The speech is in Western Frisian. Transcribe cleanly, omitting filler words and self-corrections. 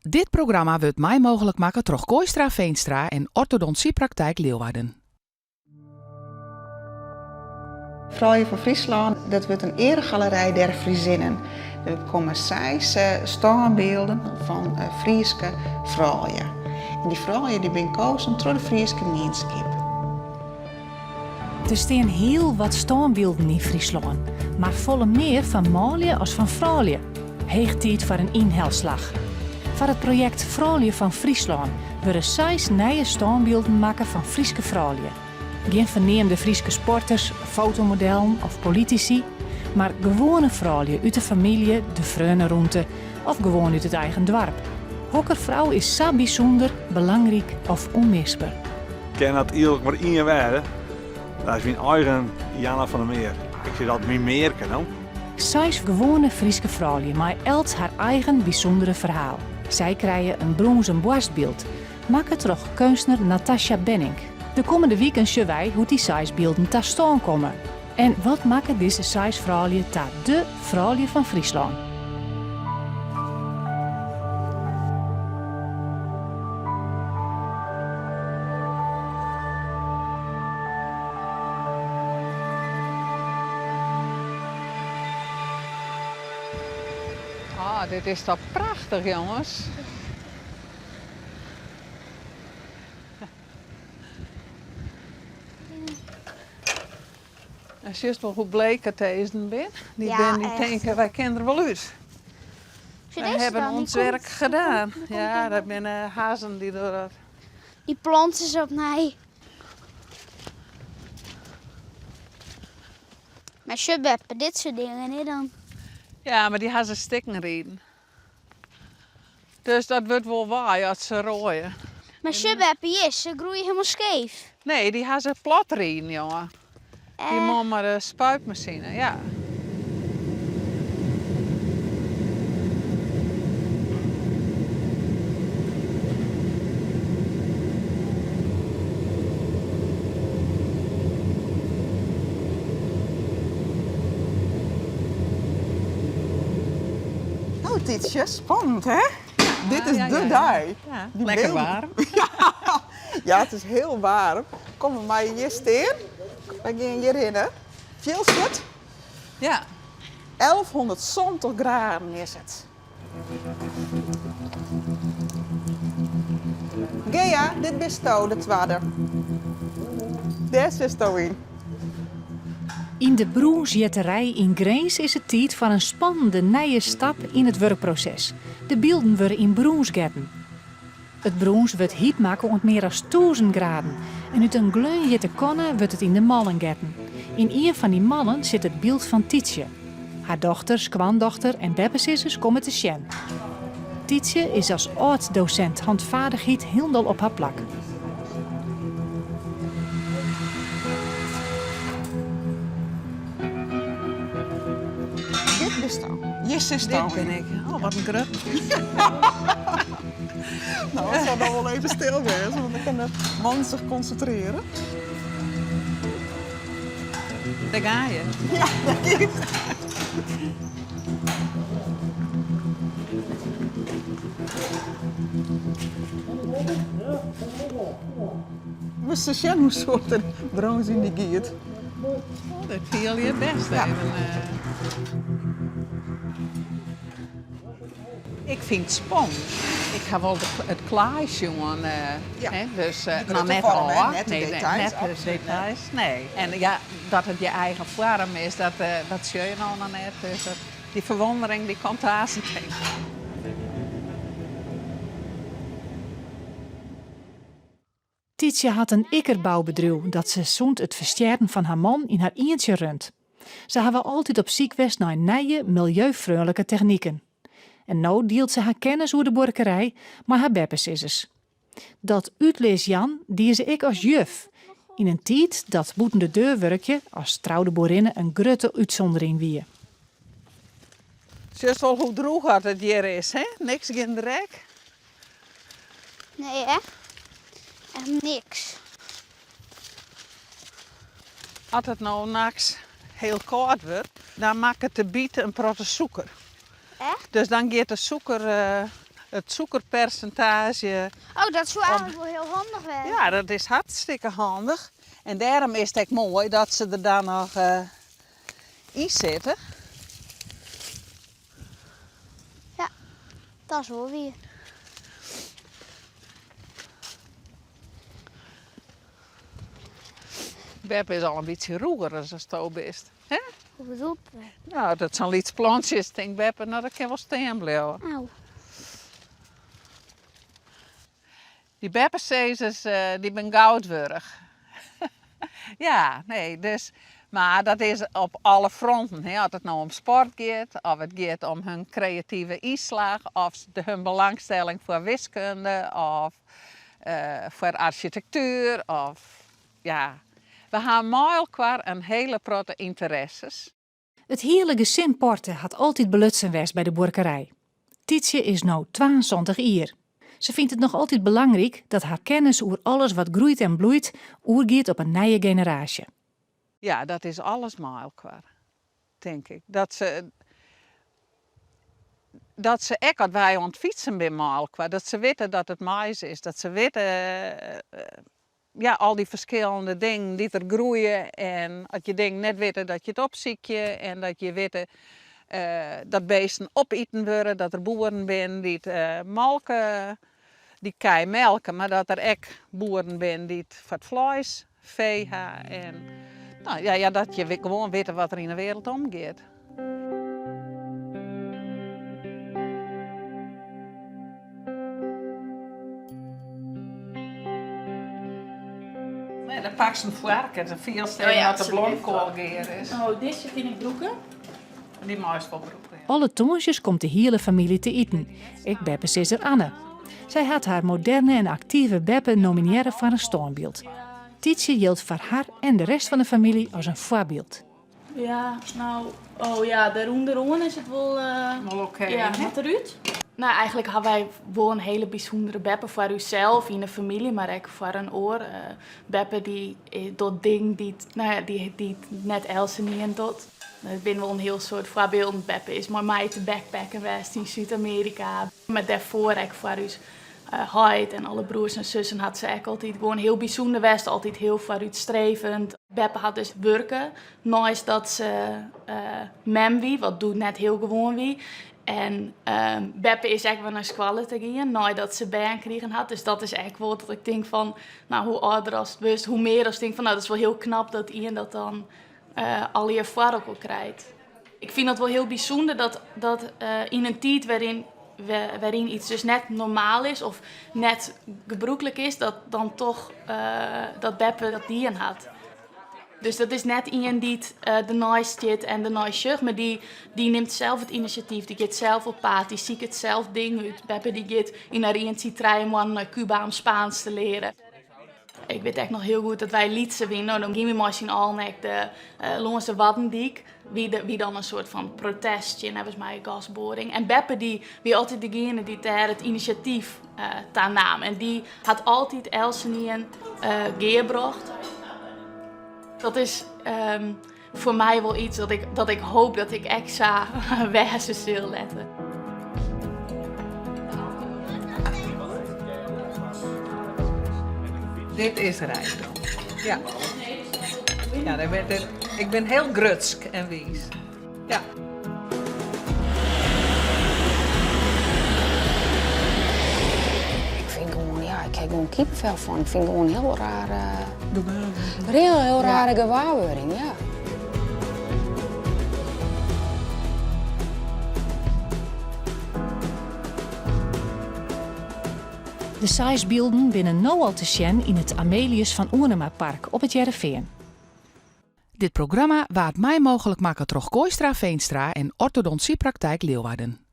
Dit programma wurdt mei mooglik makke troch Kooistra Veenstra en Orthodontiepraktijk Leeuwarden. Froulju fan Fryslân, dat wurdt in earegalerij der Friezinnen. Der komme seis stânbylden fan Fryske froulju. En dy froulju dy binne kozen troch de Fryske mienskip. Der stean hiel wat stânbylden yn Fryslân, mar folle mear fan manlju as fan froulju. Heech tiid foar in ynhelslach. Foar it projekt Froulju fan Fryslân wurde seis nije stânbylden makke fan Fryske froulju. Gjin ferneamde Fryske sporters, fotomodellen of politisy, mar gewoane froulju út de famylje, de freonerûnte of gewoan út it eigen doarp. Hokker frou is sa bysûnder, belangryk of ûnmisber? Kin dat eilk mar ien wêze, dat is myn eigen Janna van der Meer. Ik sis altyd myn mearke no. Seis gewoane Fryske froulju mei elts har eigen bysûndere ferhaal. Sy krije in brûnzen boarstbyld, makke troch keunstner Natasja Bennink. De kommende wiken sjogge wy hoe't dy seis bylden ta stân komme. En wat makket dizze seis froulju ta dé froulju fan Fryslân? Oh, dit is toch prachtich, jonges. En sjochst wol hoe bleek it dizzen bin? Dy Ja, bin dy echt. tinke, wy kinne der wol út. Sjoch Wy dizze hebben dan, die ons komt- werk die gedaan. komt- die komt Ja, er dat wel. binne hazen dy't door dat. Die planten ze opnij. Maar sjoch beppe, dit soort dingen hè dan. Ja, mar dy ha se stikken riden. Dus dat wurdt wol wei as se roaie. Mar sjoch beppe, hjir, se groeie hielendal skeef. Nee, dy ha se plat riden, jonge. Dy man mei de spuitmasine, ja. No Tytsje, spannend hè? Dit is ja, de ja, ja. dei. Ja, Die lekker beelden. waarm. Ja, it is hiel waarm. Kom, we meie hjir stean. Wy gean hjirhinne. Fielst it? Ja. 1170 graden is it. Gea, dit bisto, de twadde. Dêr sitsto yn. Yn de brûnsjitterij yn Grins is it tiid foar in spannende nije stap yn it wurkproses. De bylden wurde yn brûns getten. It brûns wurdt hyt makke oant mear as 1000 graden en út in gleonhjitte kanne wurdt it yn de mallen getten. Yn ien fan dy mallen sit it byld fan Tytsje. Har dochter, skoandochter en beppesizzers komme te sjen. Tytsje is as âld-dosint handvaardichheid hielendal op har plak. Dit bisto. Hjir sitsto Dit bin ik. Oh, wat in grut. No, it sil dan wol even stil wêze, want dan kin de man sich konsintrearje. Dêr ga je. Ja, dêr giet. Moatst ris sjen hoe soad der brûns yn dy giet. Oh, dat fiel je best even. Ik fyn it spannend. Ik ha wol it klaai sjoen, hè, dus noch net ôf. Net de details, net de details, nee. En ja, dat it je eigen foarm is, dat dat sjoch je no noch net. Dus dy ferwûndering dy komt aanst even. Tytsje hat in ikkerboubedriuw dat se sûnt it ferstjerren fan har man yn har ientsje runt. Se hawwe altyd op syk west nei nije, miljeufreonlike techniken. En no dielt se har kennis oer de buorkerij mei har beppesizzers. Dat útlis jaan die se ek as juf, yn in tiid dat bûten de deur wurkje as troude boerinne in grutte útsûndering wie. Sjochst wol hoe droech at it hjir is, hè? Niks, gjin drek. Nee hè? Echt niks. As it no nachts hiel kâld wurdt, dan makket de byt in protte sûker. Echt? Dus dan giet de sûker. it sûkerpersintaazje. Oh, dat soe eigenlik wol hiel handich wêze. Ja, dat is hartstikke handich. En dêrom is it ek moai dat se der dan noch yn sitte. Ja, dat is wol wier. Beppe is al in bytsje rûger as asto bist, hè? Hoe bedoel je? No, dat sa'n lyts plantsje is, tinkt beppe, no dat kin wol stean bliuwe. Au. Dy beppesizzers, dy binne goud wurdich. Ja, nee, dus, mar dat is op alle fronten, hè. As it no om sport giet, of it giet om hun kreative ynslach, of de, hun belangstelling foar wiskunde, of foar arsjitektuer, of ja, we ha mei elkoar in hiele protte ynteresses. It hiele gesin Porte hat altyd belutsen west by de buorkerij. Tietsje is no 72 jier. Se fynt it noch altyd belangryk dat har kennis oer alles wat groeit en bloeit oergiet op in nije generaasje. Ja, dat is alles mei elkoar, tink ik. Dat se, dat se ek as wy oan it fytsen binne mei elkoar, dat se witte dat it mais is, dat se witte ja, al dy ferskillende dingen dy't der groeie en as je dingen net witte, dat je it opsykje en dat je witte dat beesten opiten wurde, dat der boeren binne dy't molke, dy't kij melke, mar dat der ek boeren binne dy't foar it fleis fee ha en no ja, ja, dat je gewoan witte wat der yn de wereld omgiet. Nee, dan pakst in foarke, dan fielst even oh dat de blomkoal gear is. Oh, dizze kin ik brûke. Dy meist wol brûke, ja. Alle tongersdeis komt de hiele famylje te iten, ek beppesizzer Anne. Sy hat har moderne en aktive beppe nominearre foar in stânbyld. Tietsje jildt foar har en de rest fan de famylje as in foarbyld. Ja, no, oh ja, dêr ûnderoan is it wol. Wol oké. Ja, moat derút. No, eigenlik ha wy wol in hiele bysûndere beppe foar ússels yn de famylje, mar ek foar in oar. Beppe dy docht dingen dy't, no ja, dy't net eltsenien docht. Der binne wol in hiel soad foarbylden. Beppe is mei my te backpacken west yn Súd-Amearika. Mar dêrfoar ek foar ús heit en alle broers en zussen hat se ek altyd gewoan hiel bysûnder west, altyd hiel foarútstrevend. Beppe hat dus wurke neist dat se mem wie, wat doe net hiel gewoan wie. En beppe is ek wer nei skoalle te gean neidat se bern krigen hat. Dus dat is ek wol dat ik tink fan, no, hoe âlder ast wurdst, hoe mear ast tinkt fan, no, dat is wol hiel knap dat ien dat dan allegear foar elkoar krijt. Ik fyn dat wol hiel bysûnder dat, dat yn in tiid wêryn, wêryn iets dus net normaal is of net gebrûklik is, dat dan toch dat beppe dat dien hat. Dus dat is net ien dy't derneist stiet en dernei sjocht, mar dy, dy nimt sels it inisjatyf, dy giet sels op paad, dy siket sels dingen út. Beppe dy giet yn har ientsje 3 moannen nei Cuba om Spaans te learen. Ik wit ek noch hiel goed dat wy lytser wiene. No, dan giene wy mei syn allen ek de, lâns de Waddendyk. Wie, de, wie dan in soart fan protest tsjin neffens my gasboaring. En Beppe dy wie altyd degene dy't dêr it inisjatyf ta naam. En dy hat altyd eltsenien gearbrocht. Dat is foar my wol iets dat ik, dat ik hoop dat ik ek sa wêze sil letter. Dit is rijkdom. Ja. Ja, ik bin hiel grutsk en wiis. Ja. Ik fyn gewoan, ja, ik ha gewoan kippenvel fan. Ik fyn gewoan hiel rare. Hiel, hiel rare gewaarwurding, ja. De seis bylden binne no al te sjen yn it Amelius van Oenemapark op It Hearrenfean. Dit programma waard mei mooglik makke troch Kooistra Veenstra en Orthodontsiepraktijk Leeuwarden.